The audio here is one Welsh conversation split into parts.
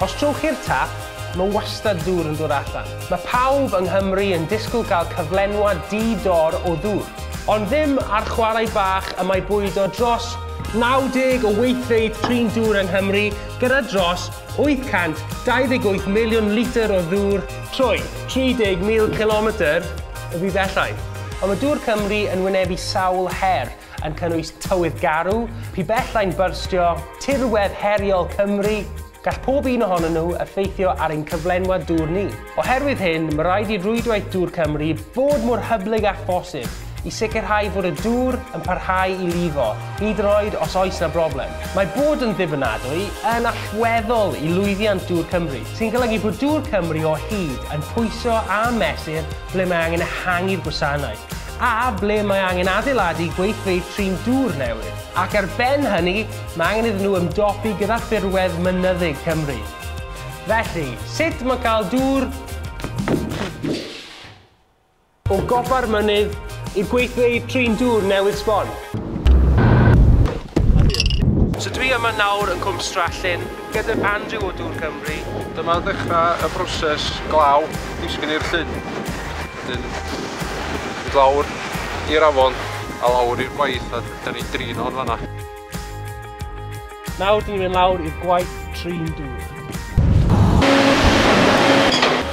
Os trowch chi'r tap, mae wastad dŵr yn dod allan. Mae pawb yng Nghymru yn disgwyl cael cyflenwad di-dor o ddŵr. Ond ddim ar chwarae bach y mae bwydo dros 90 o weithfeydd trin dŵr yng Nghymru gyda dros 828 miliwn litr o ddŵr trwy 30,000 cilometr o bibellau. Ond mae Dŵr Cymru yn wynebu sawl her, yn cynnwys tywydd garw, pibellau'n byrstio, tirwedd heriol Cymru. Gall pob un ohonyn nhw effeithio ar ein cyflenwad dŵr ni. Oherwydd hyn, mae rhaid i Rwydwaith Dŵr Cymru fod mor hyblyg â phosib i sicrhau fod y dŵr yn parhau i lifo, hyd yn oed os oes 'na broblem. Mae bod yn ddibynadwy yn allweddol i lwyddiant Dŵr Cymru, sy'n golygu bod Dŵr Cymru o hyd yn pwyso a mesur ble mae angen ehangu'r gwasanaeth, a ble mae angen adeiladu gweithfeydd trin dŵr newydd. Ac ar ben hynny, mae angen iddyn nhw ymdopi gyda thirwedd mynyddig Cymru. Felly, sut mae cael dŵr o gopa'r mynydd i'r gweithfeydd trin dŵr newydd sbon? So dwi yma nawr yn Cwm Strallyn gyda Andrew o Dŵr Cymru. Dyma ddechrau y broses glaw disgyn i'r llyn. Wedyn mynd lawr i'r afon a lawr i'r gwaith a da ni'n drin hwn fanna. Nawr dyn ni'n mynd lawr i'r gwaith trin dŵr.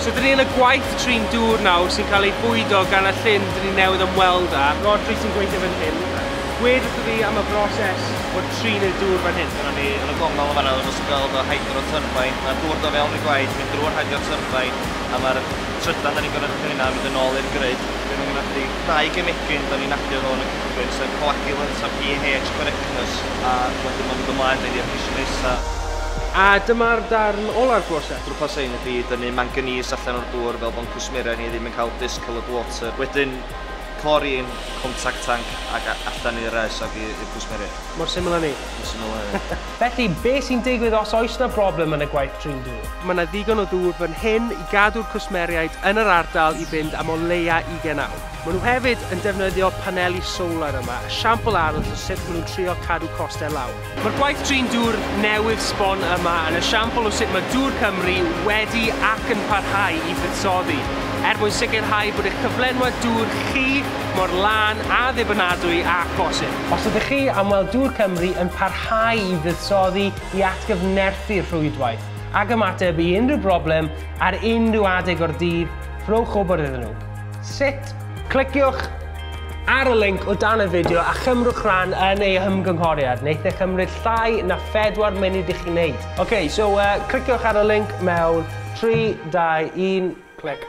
So dyn ni yn y gwaith trin dŵr nawr sy'n cael ei bwydo gan y llyn dyn ni newydd ymweld â. Rodri sy'n gweithio fan hyn. Gwed wrtho fi am y broses o trin y dŵr fan hyn. Dyna ni yn y gongol yn fan'na, os gweld y hydro turbine, mae'r dŵr do fewn y gwaith, mynd drwy'r hydro turbine, a mae'r trydan da ni'n gynhyrchu hynna mynd yn ôl i'r grid. Dyn nhw'n gynhyrchu dau gemegyn da ni'n adio nhw yn y cychwyn, sef coagulant a pH correctness, a wedyn mae'n mynd ymlaen i'r pisio nesaf. A dyma'r darn ola'r broses. Pwrpas ein ydy dynnu manganese allan o'r dŵr fel bod cwsmeriaid ni ddim yn cael discoloured water. Wedyn chlorine, contact tank ac allan i'r res ac i'r cwsmeriaid. Mor syml â 'ny. Mor syml â 'ny. Felly, be sy'n digwydd os oes 'na broblem yn y gwaith trin dŵr? Mae 'na ddigon o ddŵr fan hyn i gadw'r cwsmeriaid yn yr ardal i fynd am o leia 20 awr. Maen nhw hefyd yn defnyddio paneli solar yma, esiampl arall o sut maen nhw'n trio cadw costau lawr. Mae'r gwaith trin dŵr newydd sbon yma yn esiampl o sut mae Dŵr Cymru wedi ac yn parhau i fuddsoddi, er mwyn sicrhau bod eich cyflenwad dŵr chi mor lân a ddibynadwy â phosib. Os ydych chi am weld Dŵr Cymru yn parhau i fuddsoddi i atgyfnerthu'r rhwydwaith ac ymateb i unrhyw broblem ar unrhyw adeg o'r dydd, rhowch wybod iddyn nhw. Sut? Cliciwch ar y link o dan y fideo a chymrwch rhan yn ei ymgynghoriad. Wneith e cymryd llai na 4 munud i chi wneud. OK, so cliciwch ar y link mewn 3, 2, 1, clic.